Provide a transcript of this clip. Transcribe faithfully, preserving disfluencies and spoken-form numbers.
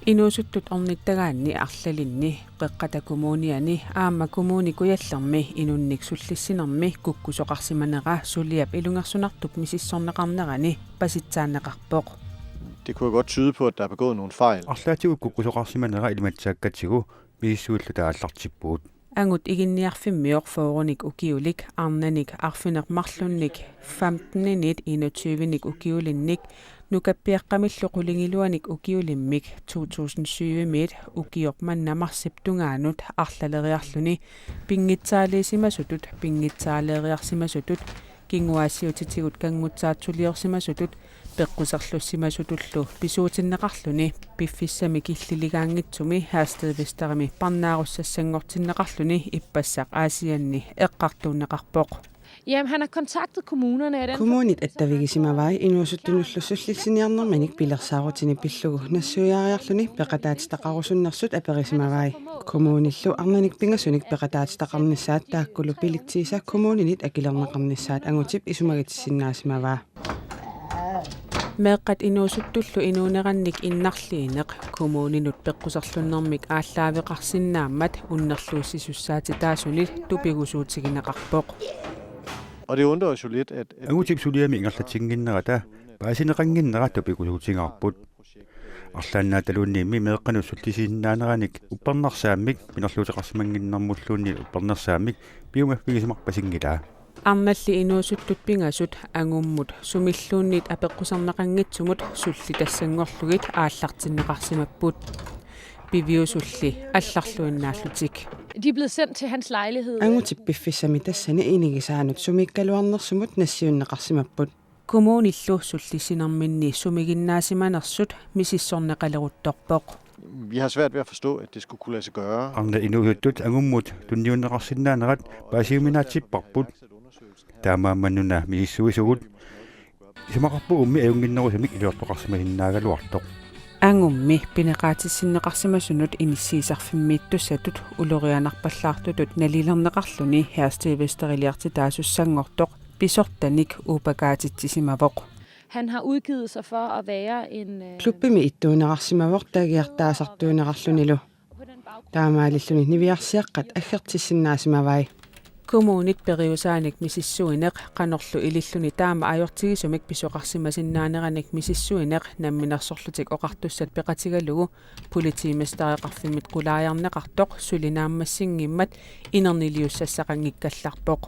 Inuusuttut ornittagaanni arlalinni Qeqqata Kommuniani aamma Kommune Kujallermi inunnik sullissinermi kukkusoqarsimanera suliap ilungersunartup misissorneqarnerani pasitsaanneqarpoq. Det kunne jo godt tyde på, at der er begået nogle fejl. Arlaatigut kukkusoqarsimanera ilimatsaakkatigu misissuilluta aallartippugut. Angut iginniarfimmior fyrrenik ukiulik arnanik arfineq-marlunnik femteninit enogtyvenik ukiulinnik nukappiaqqamillu qulingiluanik ukiulimmik to tusind syvimiit ukioq manna marsip tungaanut arlaleriarluni pinngitsaaliisimasutut, pinngitsaaleeriarsimasutut, kinguaassiuutitigut kanngutsaatsuliorsimasutut peqquserlussimasutullu pisuutinneqarluni piffissami killiligaanngitsumi Herstedvesterimi parnaarussassanngortinneqarluni ippassaq Aasianni eqqartuunneqarpoq. Jamen, han har kontaktet kommunerne. Kommunit attavigisimavai inuusuttunullu sullissiniarnerminik pilersaarutinik pillugu nassuiaariarluni peqataatitaqarusunnersut aperisimavai. Kommunillu arnanik pingasunik peqataatitaqarnissaat taakkulu bilitsiisa kommuninit akilerneqarnissaat angutip isumagitissinnaasimavaa. Meeqqat inuusuttullu inuunerannik innarliineq kommuninut peqquserlunnermik aallaaveqarsinnaammat unnerluussisussaatitaasunit tupigusuutigineqarpoq. Og det undrer os jo lidt, at, at Angutip suliami ingerlatsinnginnerata paasineqannginnera tupigusuutigaarput. Arlaannaataluunniimmi meeqqanut sullissisinnaaneranik uppernarsaammik, pinerluuteqarsimannginnermulluunniit uppernarsaammik piumaffigisimarpasinngilaa. Arnalli inuusuttut pingasut angummut sumilluunniit apeqquserneqanngitsumut sullitassanngorlugit aallartinneqarsimapput. Piviusulli allarluinnaallutik. De er blevet sendt til hans lejlighed. Angutip piffissami tassani inigisaanut sumiikkaluarnersumut nassiunneqarsimapput. Kommunillu sullissinerminni sumiginnaasimanersut misissorneqaleruttorpoq. Vi har svært ved at forstå, at det skulle kunne lade sig gøre. Arnat inuusuttut angummut tunniunneqarsinnaanerat paasiuminaatsipparput. Taamaammat-una misissuisugut. Isumaqarpugummi ajunnginnerusumik iliortoqarsimasinnaagaluartoq. Angummi pineqaatissinneqarsimasunut inissiisarfimmiittussatut ulorianarpallaartutut nalilerneqarluni Herstedvesteriliartitaasussanngortoq pisortanik uupakaatitsisimavoq. Han har udgivet sig for at være en, øh, Klubbimi ittuunerarsimavoq tagiartaasartuunerarlunilu. Taamaalilluni niviarsiaqqat aggertissinnaasimavai. Kommunit periusaanik misissuineq qanorlu ililluni taama ajortigisumik pisoqarsimasinnaaneranik misissuineq Namminersorlutik Oqartussat peqatigalugu politimestereqarfimmit qulaajarneqartoq suli naammassinngimmat inerniliussassaqanngikkallarpoq.